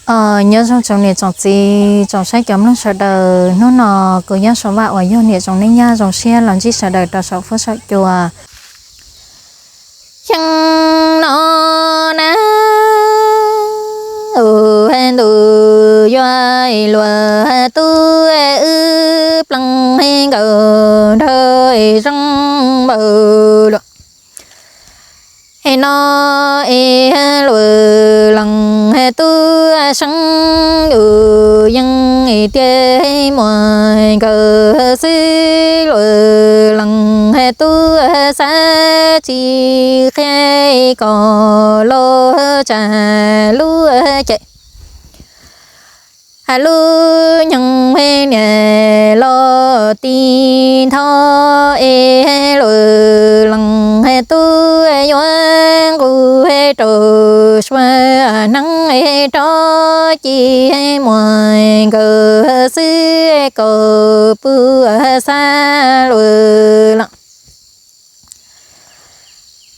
Nyob zoo tsoom niam tsoom txiv tsoom saib cov mloog sawv daws, hnub no kuv Yob Suav Vaj uas yog niam tsoom neej nyob zoo siab los ntsib sawv daws rau saum fuab saum cua. Xyoo no na, ntuj yuav luag tub wb plees nkaus nraug zoo npaum luaj. Es no es luag lees tub seeb yus yeej tiag muag nkawd xwb. Luag lees tub xav tsis qhia kom los tsa lub caij, lub nyoog niam los ti ntho. Es luag lees tub yuav nqus rau sua neeb rov ci muag nkawd xwb kom puas xav luag lees.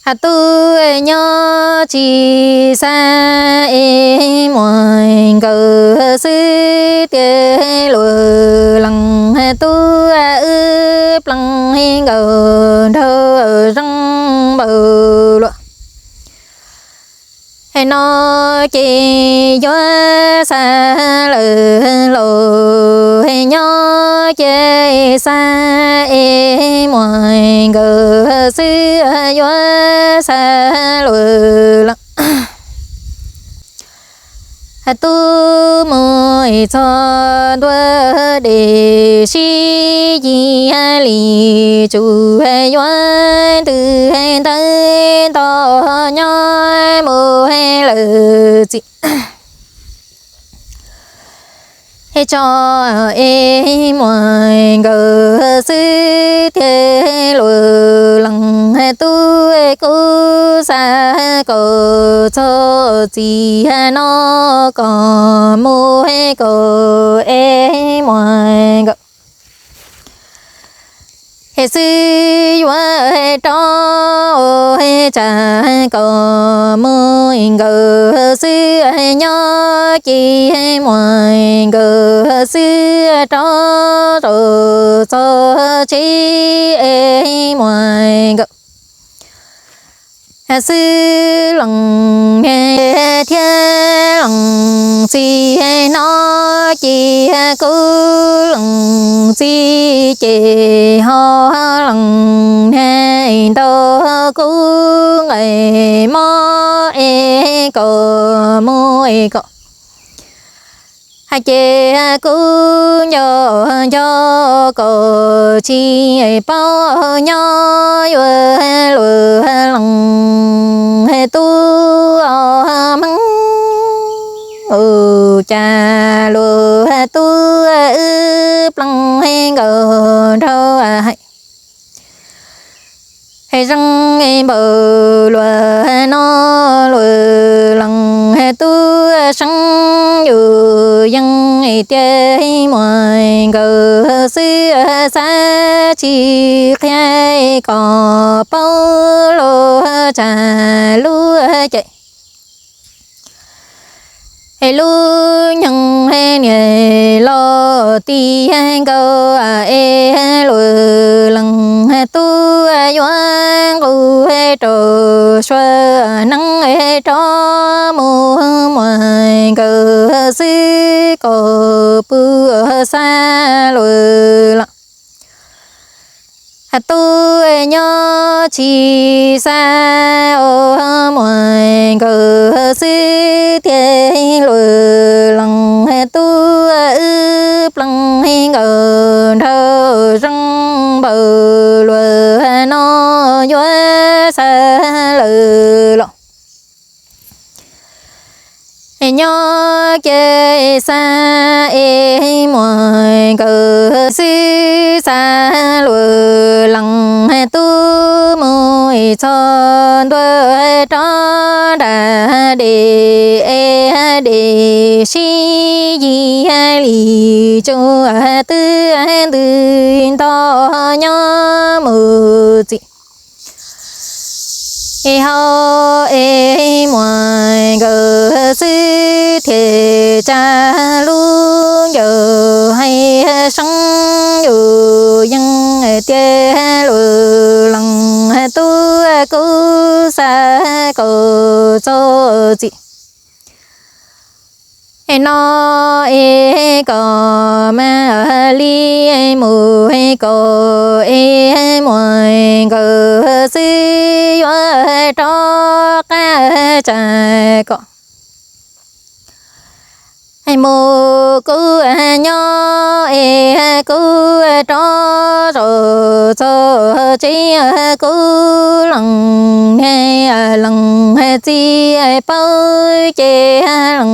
Has tub nyob tsis xav es muag nkawd xwb tiag. Luag lees tub wb plees nkaus nraug zoo npaum luaj. Es no ces yuav xav lawm los nyob ces xav es muag nkawd xwb yuav xav luag lees. Tub mus txog ntua dej sib yig li tsum yuav ntws ntawd nto nyob mus lawm txiv. Es tso es muag nkawd xwb tiag. Luag lees tub kuv xav kom txog txiv no kom mus kom es muag nkawd es xwb yuav rov tsam kom mus nkawd xwb nyob ces muag nkawd xwb rov rau txog tsev es muag nkawd xwb lees niam thiab lees txiv no ces kuv lees txiv ces ho lees niam ntau kuv nqaim mob es kom mus es kom hais ces kuv nco nco kom tsis paub nyob yuav luag lees tub os meej. Ua cas luag tub wb plees nkaus nraug hais es zoo npaum luag no. Luag lees tub seeb yus yeej tiag muag nkawd xwb xav tsis qhia kom paub los tsa lub caij es lub nyoog niam los ti nkaus es luag lees tub yuav nqus rau sua neeb rov mus muag nkawd xwb kom puas xav luag lees tub nyob tsis xav os muag nkawd xwb tiag. Luag lees tub wb plees nkaus nraug zoo npaum luag no yuav xav lawm los nyob ces xav es muag nkawd xwb xav luag lees tub mus txog ntua rov nram dej es dej sib yig li tsum twb ntws nto nyob mus txiv. Es ho es muaj nkawd xwb thiaj tsa lub ncauj hais seeb yus yeej tiag lus leej tub kuv xa kaum txog txim. Es no es kom mam li mus kom es muaj nkawd xwb yuav rov qab tsa kom es mus kuv nyob es kuv rov zaum txog tsev kuv leej niam leej txiv paub ces leej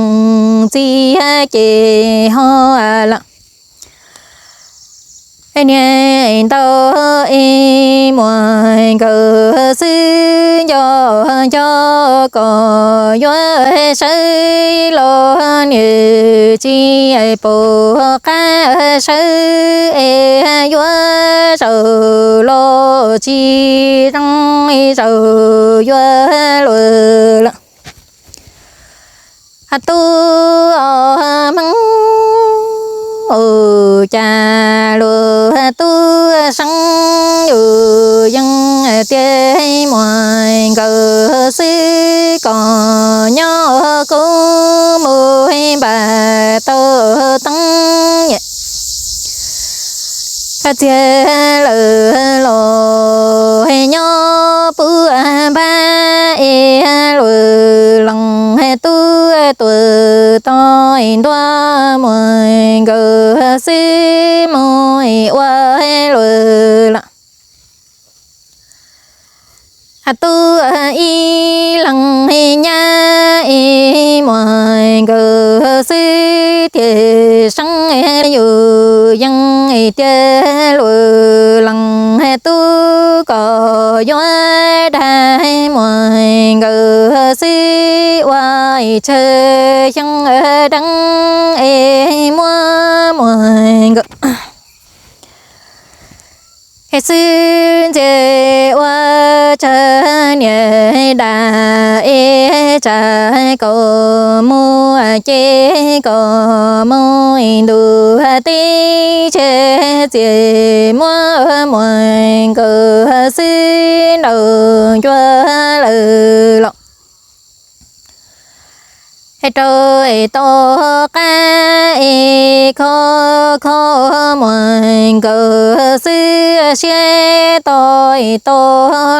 txiv ces ho lawm. Niam ntau es muaj nkawd xwb nco nco kom yuav sawv los niam tsis pom qab sawv es yuav zaum los tsis zoo zaum yuav luag lawm. Tub Hmeej, ua cas luag tub seeb yus yeej tiag muaj nkawd xwb kom nyob kuv mus npaj tau teeb nyem txiag lawm los nyob puag npab es luag leej tub tuag to ntua muaj nkawd xwb mus ua luag lawm. Tub ib leeg nyab es muaj nkawd xwb thiaj seeb yus yeej tiag luag leej tub kom yuav dag muaj nkawd xwb ua chaw xyoo deeb es muab muaj nkawd es xwb ntxias ua tsawg niam dam es tsam kom mus ces kom mus ntuj teb tseg txias muab muaj nkawd xwb nraum ncua lawm los es rau es to qab es kho kho muaj nkawd xwb siab to es to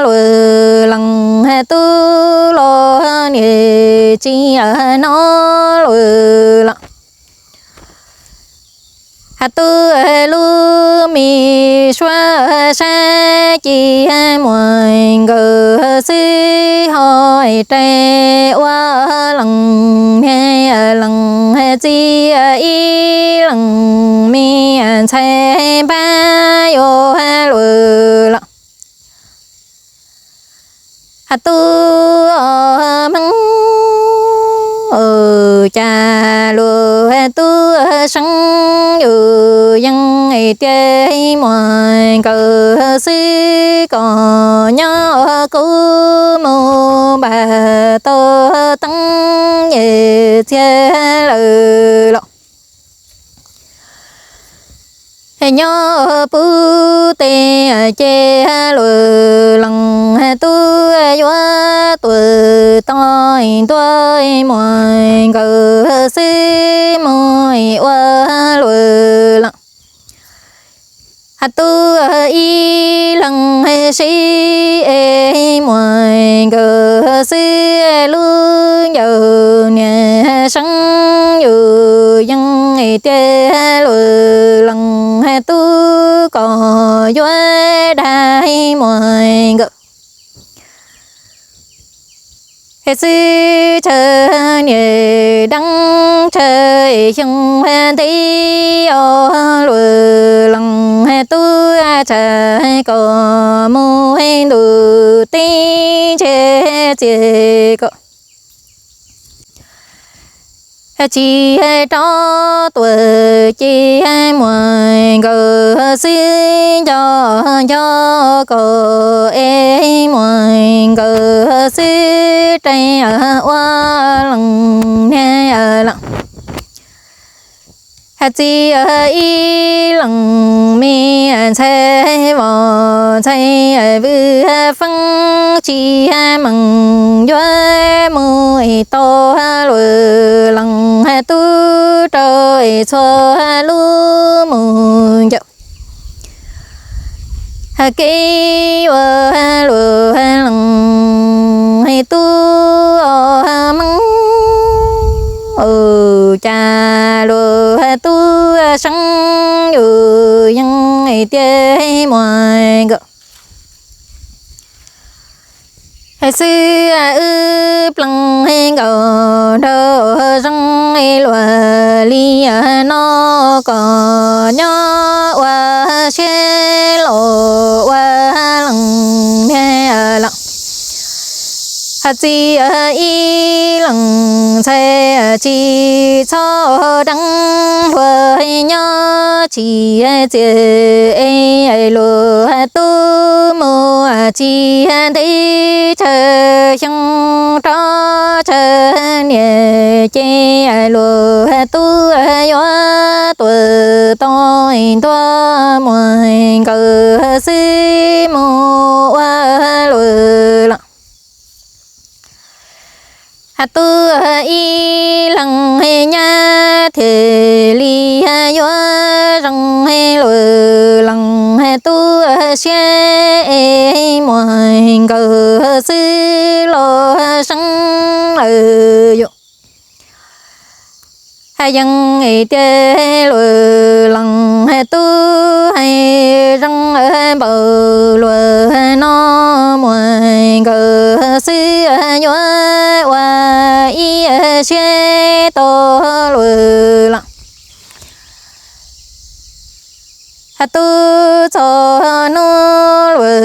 luag leej tub los niam tsis hnov luag los tub lub me suab sab ci muaj nkawd xwb ho rais ua leej niam leej txiv ib leej me ntxhais npab yuav luag los tub Hmeej, ua cas luag tub seeb yus yeej tiag muaj nkawd xwb kom nyob kuv mus npaj tau teeb nyem txiag lawm los nyob puag teb ces luag leej tub yuav tuag to ntua muaj nkawd xwb mus ua luag los tub ib leeg sib es muaj nkawd xwb lub ncauj niam seeb yus yeej tiag luag leej tub kom yuav dag muaj nkawd es xwb tsawg niam deeb tsawg xyoo ntev os luag leej tub tsam kom mus ntuj teb tseg txias kom Tsis rov tuaj ces muaj nkawd xwb nco nco kom es muaj nkawd xwb rau ua leej niag los. Txiv ib leeg me ntxhais vos ntxhais vwm feeb tsis meem yuav mus tau luag leej tub rau txhua lub mus ncaus. Kev yuav luag leej tub meej, ua cas luag tub seeb yus yeej tiag muaj nkaus. Xwb wb plees nkaus nraug zoo luag li no kom nyob ua siab los ua leej niag los. Txiv ib leeg ntxhais tsis txhob deev hluas nyob tsis txias es luag tub mus tsis ntev tsawg xyoo rov tsawg niam ces luag tub yuav tuag tau ntuag muaj nkawd xwb mus ua luag los. Tub ib leeg nyab thiaj li yuav zoo luag leej tub siab es muaj nkawd xwb los seeb lawm yus. Yeej tiag luag leej tub zoo npaum luag no muaj nkawd xwb yuav ua ib siab tau luag los. Tub txog hnub luag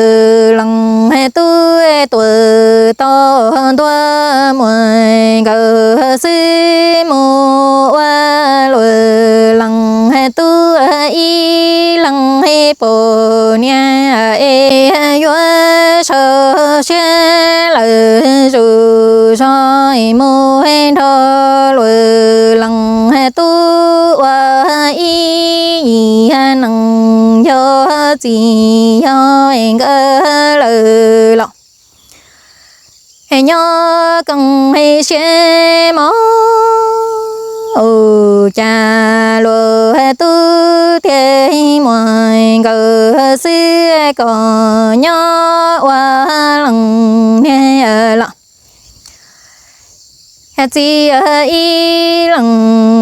leej tub tuag tau ntuag muaj nkawd xwb mus ua luag leej tub ib leeg pom niam es yuav sau siab lawm zus zog mus nrog luag leej tub ua ib yim neej yog txiv yog nkawm lawm los. Nyob koom siab mos, ua cas luag tub thiaj muaj nkawd xwb kom nyob ua leej niag los. Txiv ib leeg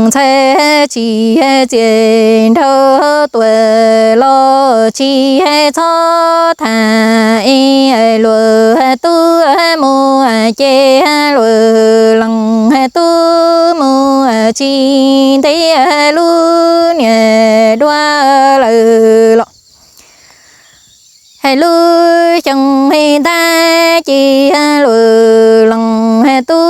ntxhais tsis txias nraug tuaj los tsis txhob tham es luag tub mus ces luag leej tub mus tsis ntev lub niag dua lawm los. Lub xyoo ntag ces luag leej tub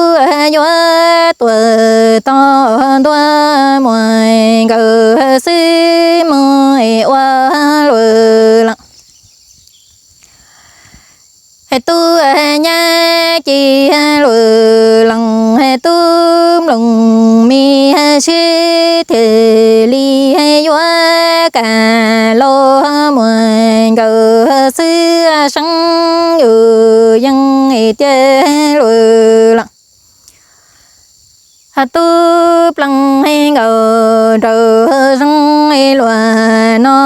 yuav tuag tau ntuag muaj nkawd xwb mus ua luag leej tub nyab ces luag leej tub mloog me siab thiaj li yuav kam los muaj nkawd xwb seeb yus yeej tiag luag leej tub plees nkaus nraug zoo luag no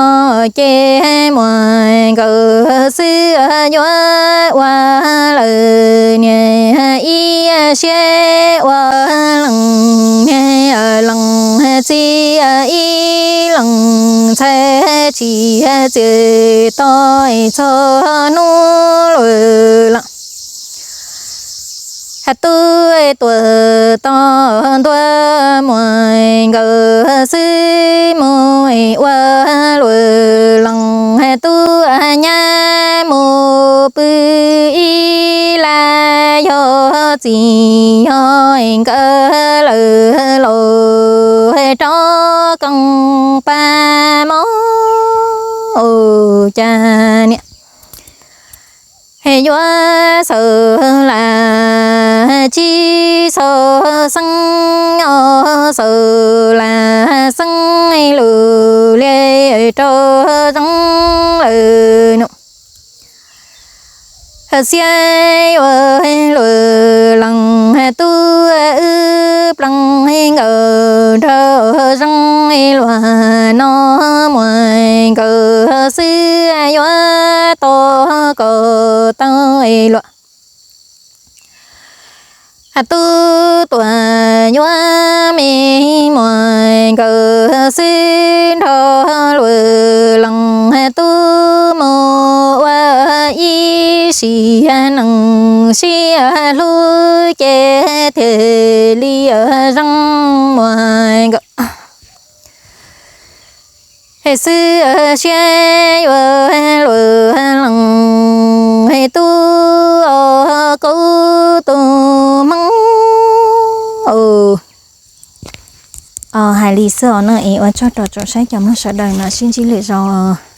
ces muaj nkawd xwb yuav ua lawm niag ib siab ua leej niag leej txiv ib leej ntxhais tsis txias tau txog hnub luag leej tub tuag tau ntuag muaj nkawd xwb mus ua luag leej tub nyab mus pw ib laj yog txiv yog nkawd lawm los rov koom pab mog cas niam. Yuav xaus lam tsis xaus xeeb, xaus lam xeeb lus li rau zoo lawm no. Xiab yuav luag lees tub wb plees nkawd nrog zoo luag no, muaj nkawd xwb yuav tos kom tau luag. Tub tuaj yuav me muaj nkawd xwb nrog luag lees tub mus ua ib sim neej sib hlub ces thiaj li zoo muaj nkawd xwb. Siab yuav luag lees tub os, kuv tus Hmoob. Hais li xwb os na, es ua tsaug rau tsoom saib cov mloog sawv daws no, sib ntsib lwm zaus.